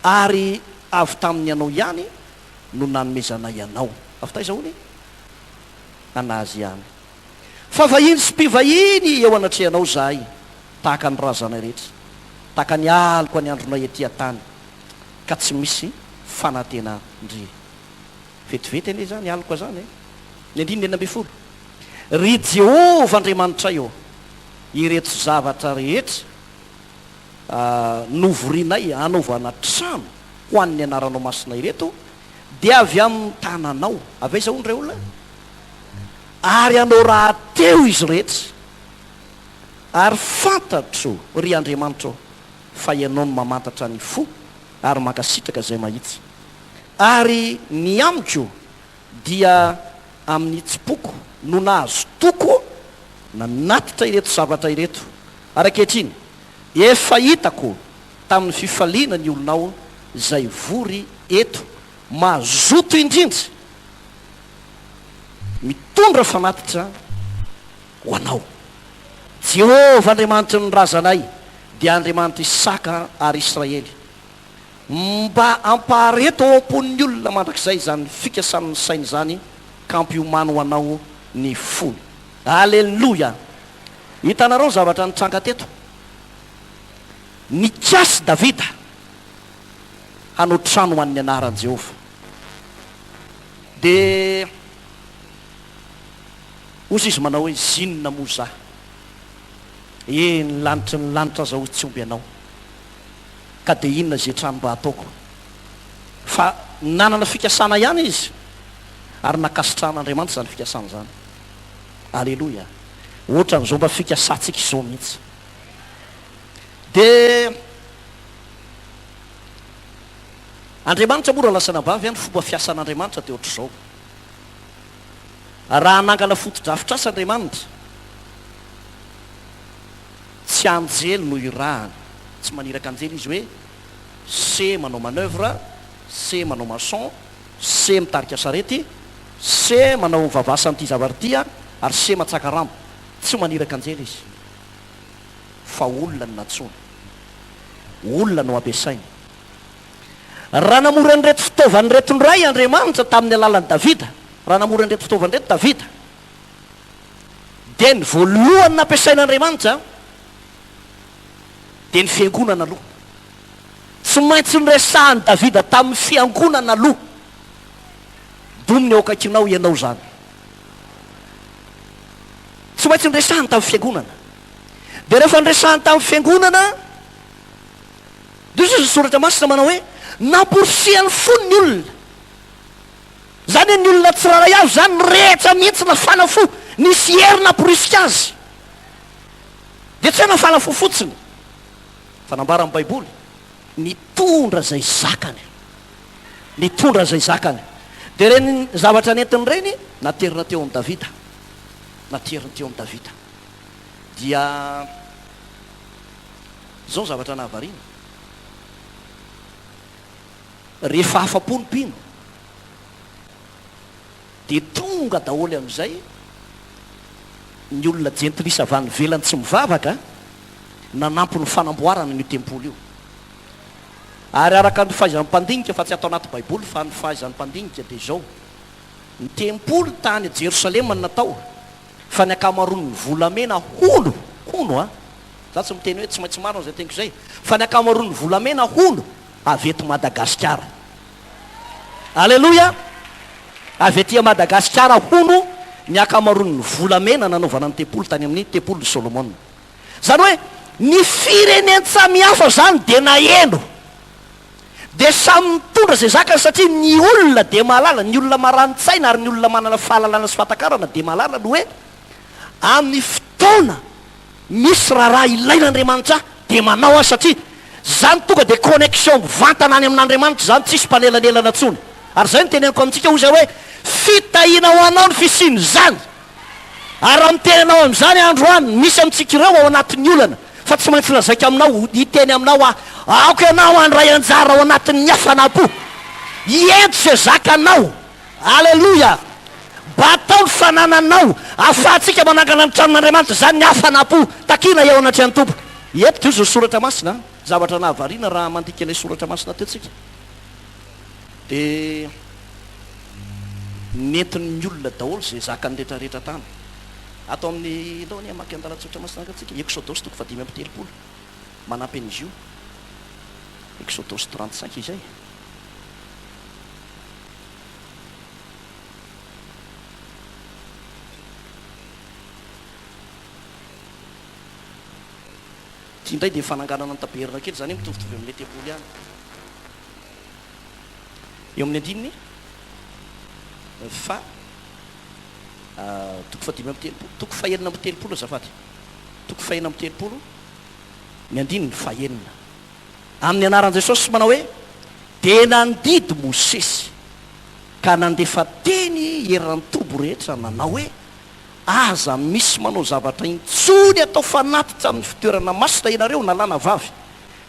ary avy tamin'ny Anao ihany no nanomezanay Anao. Avy taiza hono e? An'Azy ihany. Fa vahiny sy mpivahiny eo anatrehanao izahay, tahaka ny razanay rehetra, tahaka ny aloka ny andronay ety an-tany, ka tsy misy fanantenan-dry. Vetivety anie izany aloka izany e! Ny andininy 16, Ry Jehovah Andriamanitray ô, ireto zavatra rehetra novorinay hanaovana trano ho an'ny anaranao masina ireto dia avy amin'ny tananao. Avy aiza hono re olona? Ary anao rahateo izy rehetra. Ary fantatro, ry Andriamanitra ô, fa Ianao no mamantatra ny fo ary mankasitraka izay mahitsy. Ary ny amiko dia amin'ny hitsim-poko no nahazotoako nanatitra ireto zavatra ireto. Ary ankehitriny, efa hitako tamin'ny fifaliana ny olonao izay vory eto, mazoto indrindra mitondra fanatitra ho anao. Jehovah Andriamanitry ny razanay dia Andriamanitr'i Isaka ary Israely. Mba ampahareto ao am-pon'ny olona mandrakizay izany fikasan'ny sainy izany ka ampiomano ho anao ny fony. Aleloia! Hitanareo ny zavatra nitranga teto? Nikasy Davida hanao trano ho an'ny anaran'i Jehovah. Dia hozy izy manao hoe, Zinona moa izaho? E, ny lanitry ny lanitra aza hoy tsy omby anao. Ka dia inona izay trano mba hataoko? Fa nanana fikasana ihany izy, ary nankasitrahan'Andriamanitra izany fikasana izany. Aleloia! Ohatran'izao mba fikasantsika izao mihitsy. Dia Andriamanitra moa raha lasa anabavy an, ny fomba fiasan'Andriamanitra dia ohatr'izao. Raha hanangana fotodrafitrasa Andriamanitra, tsy anjely no irahany, tsy maniraka anjely Izy hoe se manao manoeuvre, se manao maçon, se mitarika sarety, se manao vavasa an'ity zavatra ity ary se matsaka rambo. Tsy maniraka anjely Izy fa olona no nantsoiny. Olona no ampiasainy. Raha namory an'ireto fitaovana ireto indray Andriamanitra tamin'ny alalan'i Davida, raha namory an'ireto fitaovana ireto Davida, dia ny voalohany nampiasain'Andriamanitra dia ny fiangonana aloha. Tsy maintsy noresahan'i Davida tamin'ny fiangonana aloha. Dominy eo akaikinao ianao izany. Tsy maintsy noresahany tamin'ny fiangonana. Dia rehefa noresahany tamin'ny fiangonana, dia hoy ny soratra masina manao hoe, namporisihan'ny fony ny olona. Izany hoe ny olona tsirairay avy izany nirehitra mihitsy nafana fo, nisy hery namporisika azy. Dia tsy hoe nafana fo fotsiny, fa nambaran'ny Baiboly, nitondra izay zakany. Nitondra izay zakany. Dia ireny zavatra nentiny ireny, naterina teo amin'i Davida. Nateriny teo amin'i Davida. Dia izao ny zavatra nahavariana. Rehefa afa-po ny mpino dia tonga daholo amin'izay ny olona jentilisa avy any ivelany tsy mivavaka nanampy ny fanamboarana an'io tempoly io. Ary araka ny fahaizan'ny mpandinika, fa tsy ato anaty baiboly fa ny fahaizan'ny mpandinika dia izao, ny tempoly tany Jerosalema no natao fa ny ankamaroan'ny volamena hono, hono an, za tsy miteny hoe tsy maintsy marina izay teniko izay, fa ny ankamaroan'ny volamena hono avy eto Madagasikara. Aleloia! Avy aty Madagasikara hono ny ankamaroan'ny volamena nanaovana ny tempoly tany amin'ny tempolin'i Solomona. Izany hoe ny firenen-tsamihafa izany dia naheno, dia samy nitondra izay zakany satria ny olona dia mahalala, ny olona marani-tsaina ary ny olona manana fahalalana sy fahatakarana dia mahalala ny hoe amin'ny fotoana Misy raharaha ilain'Andriamanitra dia manao aho satria zany tonga dia connexion mivantana any amin'Andriamanitra izany tsisy mpanelanelana tsony. Ary izay no teneniko amintsika hoy izay hoe fitahiana ho anao ny fisian'izany. Ary raha miteny anao amin'izany aho androany, misy amintsika ireo ao anatin'ny olana fa tsy maintsy lazaiko aminao, hiteny aminao aho, aoka ianao handray anjara ao anatin'ny hafanam-po. Hiento izay zakanao. Aleloia! Batao ny fanananao, ahafahantsika manangana ny tranon'Andriamanitra, izany ny hafanam-po takiana eo anatrehan'ny Tompo. Eto dia izao soratra masina, zavatra nahavariana raha mandika ilay soratra masina teo tsika, dia nentin'ny olona daholo izay zakany rehetra rehetra tany. Ato amin'ny, ndao anie hamaky andalan-tsoratra masina angaha tsika, Eksodosy toko fahadimy amby telopolo, manampy an'izy io, Eksodosy 35 izay. Ity indray dia fananganana ny tabernakely, izany hoe mitovitovy amin'ilay tempoly ihany. Eo amin'ny andininy faha toko fahadimy amby telopolo, toko fahenina amby telopolo azafady, toko fahenina amby telopolo, ny andininy fahenina. Amin'ny anaran'i Jesosy manao hoe, Dia nandidy Mosesy, ka nandefa teny eran'ny toby rehetra nanao hoe, Aza misy manao zavatra intsony atao fanatitra amin'ny fitoerana masina ianareo na lahy na vavy.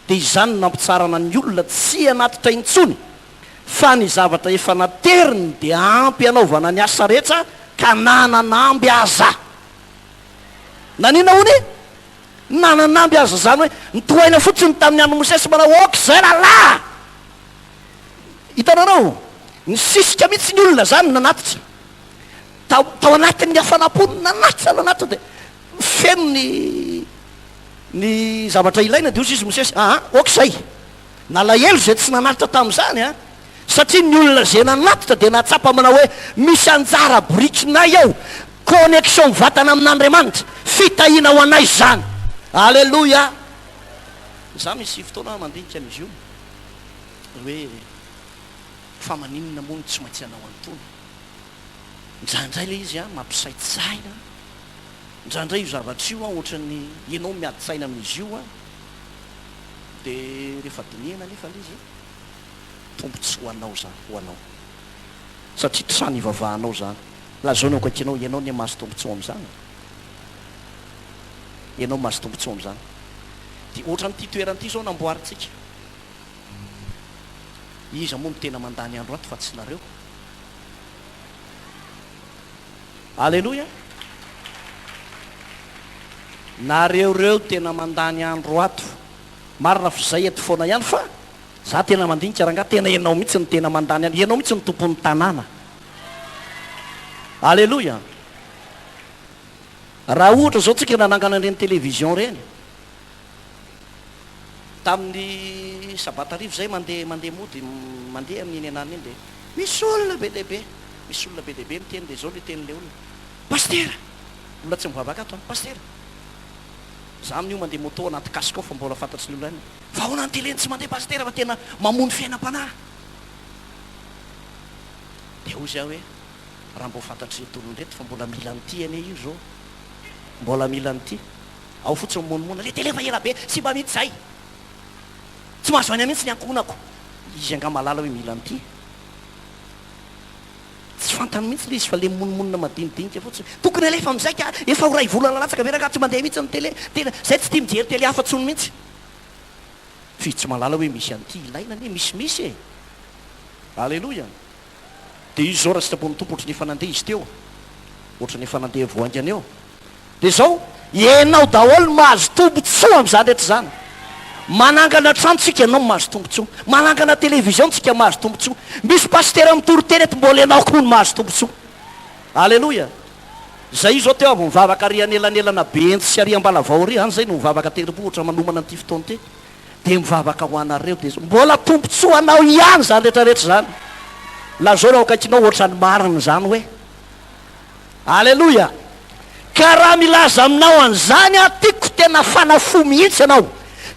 Dia izany no nampitsarana ny olona tsy hanatitra intsony, fa ny zavatra efa nateriny dia ampy hanaovana ny asa rehetra ka na nanamby aza. Naninona hono e? Na nanamby aza izany hoe nitohaina fotsiny tamin'ny andron'i Mosesy manao ok izay rahalahy! Hitanareo? Nisisika mihitsy ny olona izany nanatitra. Tao, tao anatin'ny hafanam-pony nanatitra nanatitra dia feno ny ny zavatra ilaina dia hoy izy Mosesy, aa ok izay. Nalahelo izay tsy nanatitra tamin'izany an! Satria ny olona izay nanatitra dia nahatsapa manao hoe misy anjara birikinay ao, connexion mivantana amin'Andriamanitra, fitahiana ho anay izany. Aleloia! Za misy fotoana aho mandinika an'izy io hoe fa maninona moa no tsy maintsy hanao an'itony? Indraindray ilay izy an mampisaintsaina, indraindray io zavatra io an ohatran'ny ianao miady saina amin'izy io an, dia rehefa dinihana anefa ilay izy Tombontsoa ho anao izany, ho anao. Satria trano ivavahanao izany. Lazao ny ao akaikinao, ianao anie mahazo tombontsoa amin'izany e. Ianao mahazo tombontsoa amin'izany. Dia ohatran'ity toerana ity izao namboarintsika. Iza moa no tena mandany andro ato fa tsy nareo? Aleloia! Nareo ireo tena mandany andro ato. Marina fa izay eto foana ihany fa Za tena mandinika rangaha, tena ianao mihitsy no tena mandany andro, ianao mihitsy no tompon'ny tanàna. Aleloia! Raha ohatra zao tsika nanangana an'ireny télévision ireny, tamin'ny sabata hariva zay mandeha mandeha mody, mandeha amin'iny ananona iny dia misy olona be dia be, misy olona be dia be miteny dia zao le tenin'le olona, Pasitera! Olona tsy mivavaka ato an, Pasitera! Za amin'io mandeha moto anaty casque ao fa mbola fantatry ny olona ihany. Fa ahoana ny télé no tsy mandeha pasitera fa tena mamono fiainam-panahy. Dia hozy aho hoe raha mbô fantatr'ireto olona ireto fa mbola mila an'ity anie io izao. Mbola mila an'ity. Ao fotsiny mimonomonona, le télé efa ela be, simba mihitsy zay. Tsy mahazo aina mihitsy ny ankohonako. Izy angaha mahalala hoe mila an'ity? Tsy fantany mihitsy le izy fa le mimonomonona madinidinika fotsiny. Tokony alefa amin'izay ka, efa ho ray volana latsaka ve rangaha tsy mandeha mihitsy ny télé? Tena, zay tsy tia mijery télé hafa tsony mihitsy. F'izy tsy mahalala hoe misy an'ity ilaina anie, misimisy e! Aleloia! Dia izy izao raha sitrapon'ny Tompo ohatran'ny efa nandeha izy teo, ohatran'ny efa nandeha vao haingana eo. Dia izao, ianao daholo no mahazo tombontsoa amin'izany rehetra izany. Manangana trano tsika, ianao no mahazo tombontsoa. Manangana télévision tsika, mahazo tombontsoa. Misy pasitera mitory teny eto, mbola ianao koa no mahazo tombontsoa. Aleloia! Zay izao teo avy mivavaka ary anelanelana Behenjy sy ary Ambalavao ary, any zay no mivavaka tendrombohitra manomana an'ity fotoana ity. Dia mivavaka ho anareo dia mbola tombotsoa anao ihany izany rehetra rehetra izany. Lazao raha ao akaikinao ohatran'ny marina izany hoe. Aleloia! Ka raha milaza aminao an'izany aho tiako tena hafana fo mihitsy ianao.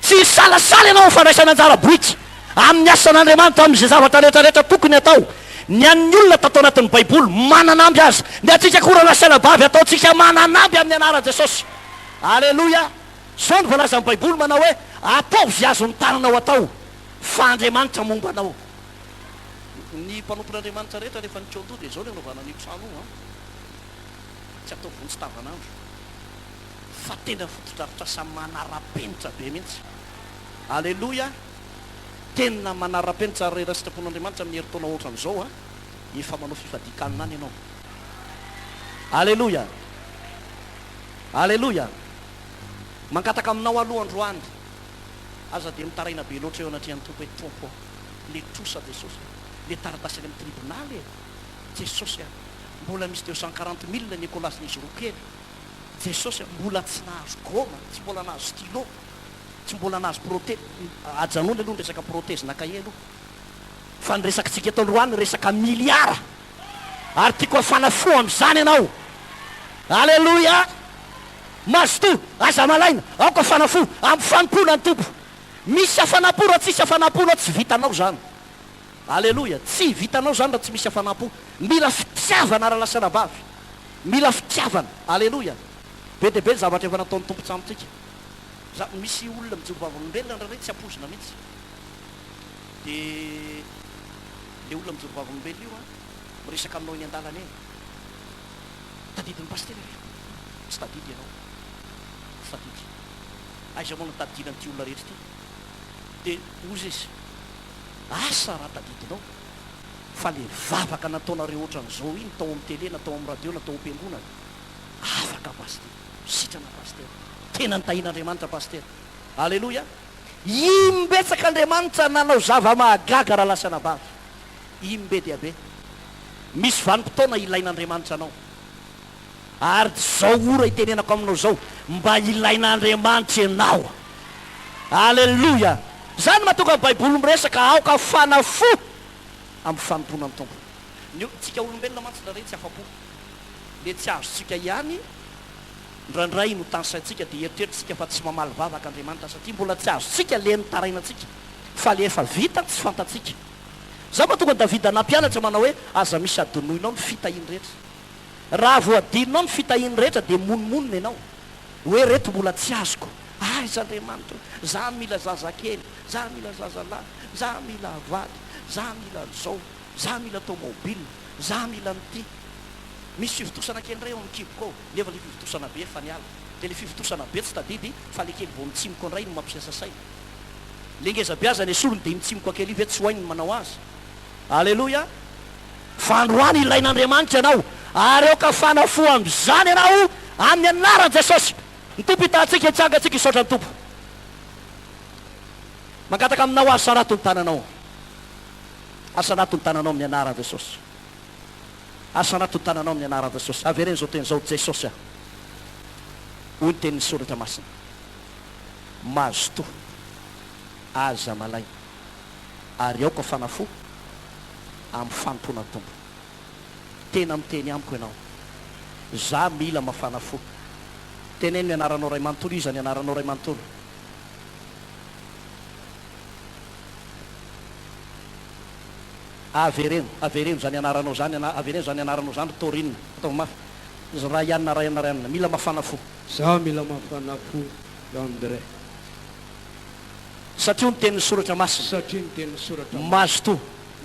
Tsy hisalasala ianao amin'ny fandraisana anjara biriky amin'ny asan'Andriamanitra amin'izay zavatra rehetra rehetra tokony hatao. Ny an'ny olona tato anatin'ny Baiboly mananamby aza. Ny antsika koa rahalahy sy anabavy ataontsika mananamby amin'ny anaran'i Jesosy. Aleloia! Izao no voalazan'ny Baiboly manao hoe, Ataovy izay azon'ny tananao atao, fa Andriamanitra momba anao. Ny mpanompon'Andriamanitra rehetra rehefa nikaon-doha dia izao no anaovana an'io trano io an! Tsy atao vonjy tavan'andro, fa tena fotodrafitrasa manara-penitra be mihitsy. Aleloia! Tena manara-penitra ary raha sitrapon'Andriamanitra amin'ny herintaona ohatran'izao an, efa manao fifadian-kanina any ianao. Aleloia! Aleloia! Mangataka aminao aloha androany, aza dia mitaraina be loatra eo anatrehan'ny Tompo hoe, Tompo ô, le trosa Jesosy a, le taratasy any amin'ny tribonaly e, Jesosy a, mbola misy 240 mille ny ekolazin'izy roa kely, Jesosy a, mbola tsy nahazo goma, tsy mbola nahazo stylo, tsy mbola nahazo prote, ajanony aloha ny resaka prothèse na cahier aloha, fa ny resakitsika eto androany resaka miliara. Ary tiako hafana fo amin'izany ianao. Aleloia! Mazotoa, aza malaina, aoka hafana fo amin'ny fanompoana ny Tompo. Misy hafanam-po raha tsisy hafanam-po anao tsy vitanao izany. Aleloia! Tsy vitanao izany raha tsy misy hafanam-po. Mila fitiavana rahalahy sy anabavy. Mila fitiavana. Aleloia! Be dia be ny zavatra efa nataon'ny Tompo tamintsika. Za, misy olona mijoro vavolombelona indraindray tsy ampoizina mihitsy. Dia le olona mijoro vavolombelona io an, miresaka aminao eny an-dalana eny. Tadidin'ny pasitera ve? Tsy tadidy ianao. Tsy tadidy. Aiza moa no tadidiana an'ity olona rehetra ity? Dia hozy izy, asa raha tadidinao fa le vavaka nataonareo ohatran'izao iny tao amin'ny télé na tao amin'ny radio na tao am-piangonana, afaka pasitera, sitrana pasitera, tena nitahian'Andriamanitra pasitera. Aleloia! Imbetsaka Andriamanitra nanao zava-mahagaga rahalahy sy anabavy. Imbe dia be. Misy vanim-potoana ilain'Andriamanitra anao. Ary izao ora itenenako aminao izao, mba ilain'Andriamanitra ianao. Aleloia! Izany no mahatonga ny Baiboly miresaka aoka hafana fo amin'ny fanompoana ny Tompo. Ny tsika olombelona mantsy indraindray tsy afa-po. Le tsy azontsika ihany Indraindray no tanisaintsika dia eritreritritsika fa tsy mamaly vavaka Andriamanitra satria mbola tsy azontsika le nitarainantsika fa le efa vita tsy fantatsika. Zao mahatonga an'i Davida nampianatra manao hoe aza misy adinoinao ny fitahiany rehetra. Raha vao adinonao ny fitahiany rehetra dia monomonona ianao hoe reto mbola tsy azoko. Aiza Andriamanitra o! Za mila zazakely, za mila zazalahy, za mila vady, za mila an'izao, za mila tomobile, za mila an'ity. Misy fivontosana kely indray ao amin'ny kiboko ao, nefa ilay fivontosana be efa niala. Dia ilay fivontosana be tsy tadidy fa ilay kely vao mitsimoka indray no mampiasa saina. Ilay ngeza be aza nesoriny dia iny mitsimoka kely io ve tsy ho hainy ny manao azy? Aleloia! Fa androany ilain'Andriamanitra ianao, ary aoka hafana fo amin'izany ianao amin'ny anaran'i Jesosy. Ny Tompo hitaha antsika, hitsanga antsika hisaotra ny Tompo. Mangataka aminao aho, asarato ny tananao. Asarato ny tananao amin'ny anaran'i Jesosy. Asarato ny tananao amin'ny anaran'i Jesosy. Avereno izao teny izao, Jesosy a! Hoy ny tenin'ny Soratra Masina, Mazotoa, aza malaina, ary aoka hafana fo amin'ny fanompoana ny Tompo. Tena miteny amiko ianao. Za mila mafana fo. Teneno ny anaranao ray manontolo, iza ny anaranao ray manontolo? Avereno, avereno izany anaranao izany, ana, avereno izany anaranao izany ry Torine. Ataovy mafy. Ryan, Ryan, Ryan. Mila mafana fo. Za mila mafana fo André. Satria hoy ny tenin'ny Soratra Masina. Satria ny tenin'ny Soratra Masina. Mazotoa.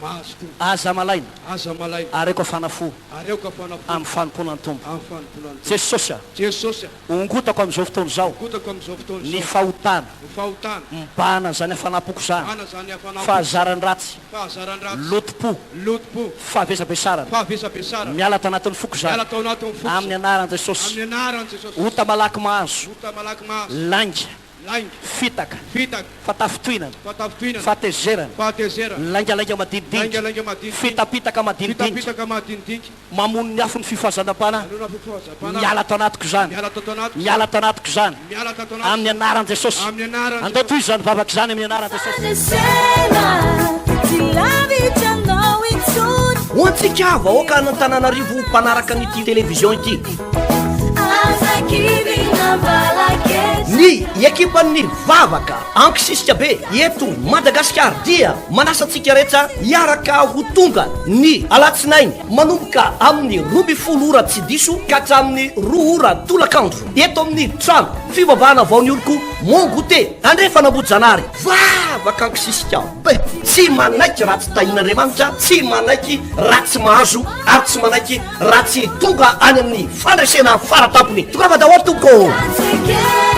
Mahazo Tompo. Aza malaina. Aza malaina. Ary aoka hafana fo. Ary aoka hafana fo. Amin'ny fanompoana ny Tompo. Amin'ny fanompoana ny Tompo. Jesosy a. Jesosy a. Ongotako amin'izao fotoana izao. Ongotako amin'izao fotoana izao. Ny fahotana. Ny fahotana. Mibahana an'izany hafanam-poko izany. Mibahana izany hafanam-poko. Fahazaran-dratsy. Fahazaran-dratsy. Lotom-po. Lotom-po. Fahavesabesarana. Fahavesabesarana. Miala tao anatin'ny foko izany. Miala tao anatin'ny foko izany. Amin'ny anaran'i Jesosy. Amin'ny anaran'i Jesosy. Ota malaky mahazo. Ota malaky mahazo. Lainga. Lainga. Fitaka. Fitaka. Fatafintohinana. Fatafintohinana. Fahatezerana. Fahatezerana. Laingalainga madinidinika. Laingalainga madinidinika. Fitapitaka madinidinika. Fitapitaka madinidinika. Mamono ny afon'ny fifazanam-panahy. Mamono ny fifazanam-panahy. Miala tao anatiko izany. Miala tato anatiko. Miala tao anatiko izany. Miala tato anatiko. Amin'ny anaran'i Jesosy. Amin'ny anaran'i Andao Jesosy. tohizo izany vavaka izany amin'ny anaran'i Jesosy. Fandresena, tsy lavitra anao intsony. Ho antsika vahoaka an'Antananarivo mpanaraka an'ity télévision ity. Aza kivy na balaketsa. Ny ekipan'ny vavaka ankisisika be eto Madagasikara dia manasa antsika rehetra hiaraka ho tonga ny alatsinainy manomboka amin'ny 12 ora tsy diso ka hatramin'ny 2 ora tolakandro eto amin'ny trano fivavahana vao nioriko Mont Goûter Andrefan'Ambohijanahary. Vavaka ankisisika be, tsy manaiky raha tsy tahian'Andriamanitra, tsy manaiky raha tsy mahazo ary tsy manaiky raha tsy tonga any amin'ny fandresena faratampony. Tongava daholo tompoko ô!